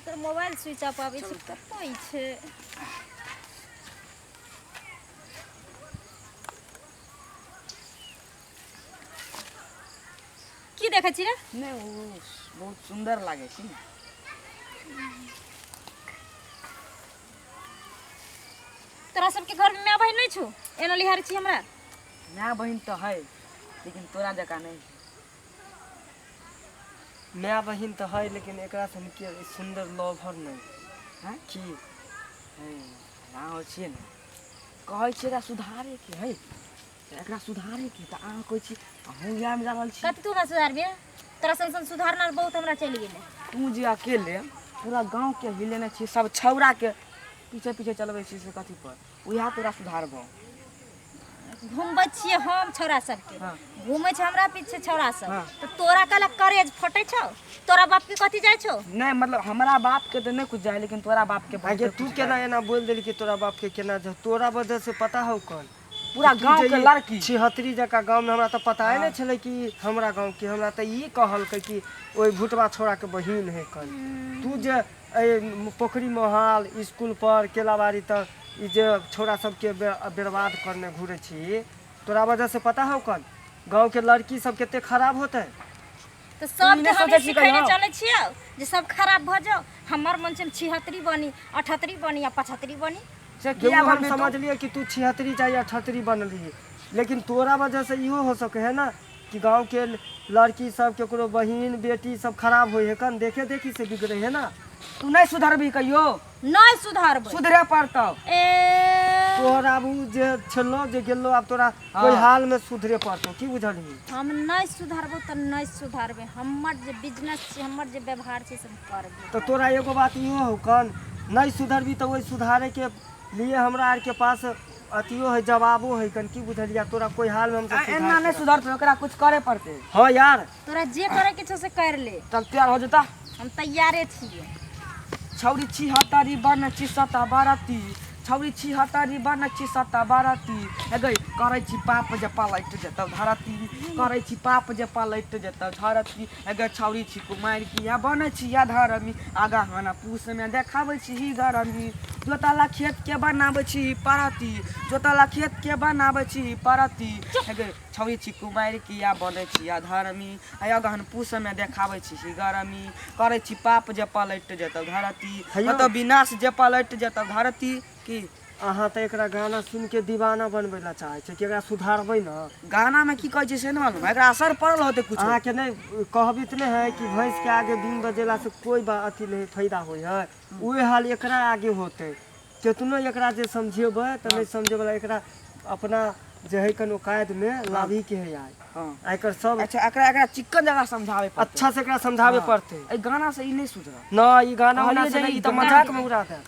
एकर mobile switch off आबै छै, कतऽ ई छै? की देखै छी रे? नहि, ओ बहुत सुन्दर लागै छै ने। तोरा सबके घरमे माय बहिन नहि छौ? एना लिहारै छी हमरा? माय बहिन तऽ है, लेकिन तोरा जकाँ नहि। माय बहिन तऽ है, लेकिन एकरा सन के सुन्दर लवर नहि हैं? की है, अहाँ छियै ने, कहै छियै एकरा सुधारेके है, एकरा सुधारेके, तऽ अहाँ कहै छी अहूँ इएहमे जा रहल छी। कथी तू हमरा सुधारबे? तोरा सन सन सुधारना बहुत हमरा चलि गेलै। तू जे अकेले पूरा गाँवके हिलेने छी, सब छौड़ाके पीछे पीछे चलबै छी, से कथी पर उएह तोरा सुधारबौ? घुमबै छियै हम छौड़ा सबके। हाँ। घूमै छै हमरा पीछे छौड़ा सब। हाँ। तऽ तोरा कला करेज फटै छौ? तोरा बाप के कथी जाइ छौ? नहि, मतलब हमरा बापके तऽ नहि कुछ जाइ, लेकिन तोरा बापके आगे बहुते तू कुछ केना जाइ। एना बोल देली कि तोरा बाप के केना जा? तोरा वजह से पता हौ कौन पूरा तू गाँवके जे ई लड़की छिहत्तरी जकाँ गाँवमे हमरा तऽ पता नहि छलै कि हमरा गाँवके, हमरा तऽ ई कहलकै कि ओहि भुटबा छौड़ाके बहिन है कन। तू जे एहि पोखरी मोहाल स्कूल पर केलाबाड़ी तक ई जे छौड़ा सबके बर्बाद करने घुरै छी, तोरा वजह से पता हौ कन गाँवके लड़की सब कते खराब होतै? तऽ सबके नहि हम सोचै छी सिखेने कहियो? चलै छियौ जे सब खराब भऽ जाओ। हमर मन छै हम 76 बनी, 78 बनी आ 75 बनी। से गेहूँ किया हम बनबी तू? समझलियै कि तू 76 चाहे 78 बनली, लेकिन तोरा वजह से इहो हो सके है ना कि गाँवके लड़की सब केकरो बहिन बेटी सब खराब होइ है कन, देखे देखी से बिगड़े है ना। तू नहि सुधरबी कहियो? नहि सुधरबै। सुधरे पड़तौ। ए तोहर आब उ जे छलो जे गेलो, आब तोरा कोई हाल में सुधरे पड़तौ, की बुझलही? हम नहि सुधरबौ तऽ नहि सुधरबै। हमर जे बिजनेस छै, हमर जे व्यवहार छै, से हम करबै। तऽ तोरा एगो बात इहो हौ कन, नहि सुधरबी तऽ ओहि सुधारे के लिए हमरा आरके पास अथियो है, जवाबो है कन, की बुझलिया? तोरा कोई हाल में हम आ, एना नहि सुधरतौ, एकरा कुछ करे पड़तै। हाँ यार। तोरा जे करे के छौ से कर ले। चल, तैयार हो जेता। हम तैयारे छियै। छौरी 76 बन छी सता बारती, छौरी 76 बन छी सता बारती, हे गई करै छी पाप जे पलटि जेतौ धरती, करै छी पाप जे पलटि जेतौ धरती। हे गई छौरी छी कुमारि किया बनै छी या धरमी, आगा हना पूसमे देखाबै छी ही गरमी, जोतला खेतके बनाबै छी परती, जोतला खेतके बनाबै छी परती। हे गई छौरी छी कुमारि किया बनै छी अधर्मी, आ अगहन पूसमे देखाबै छी ही गरमी, करै छी पाप जे पलटि जेतौ धरती। हैयौ। कतौ विनाश जे पलटि जेतौ धरती की। अहाँ तऽ एकरा गाना सुनि के दीवाना बनबै लए चाहै छै कि एकरा सुधारबै ने? गानामे की कहै छै से नहि मालूम, एकरा असर पड़ल होतै कुछो। अहाँके नहि कहबी तऽ नहि है कि भैंस के आगे बीन बजेला से कोई अथी नहीं फायदा होइ है, उहे हाल एकरा आगे होतै। केतनो एकरा जे समझेबै तऽ नहि समझेवला, एकरा अपना जे है कन औकात में लाभी के है आइ। हाँ। आ एकर सब अच्छा, एकरा एकरा चिक्कन जगह समझाबै पड़तै। अच्छा से एकरा समझाबे पड़तै। एहि गाना से ई नहि सुधरत। न, ई गाना उना कहलियै से जे नहि, ई ई तऽ गाना मजाक में उड़ा देत।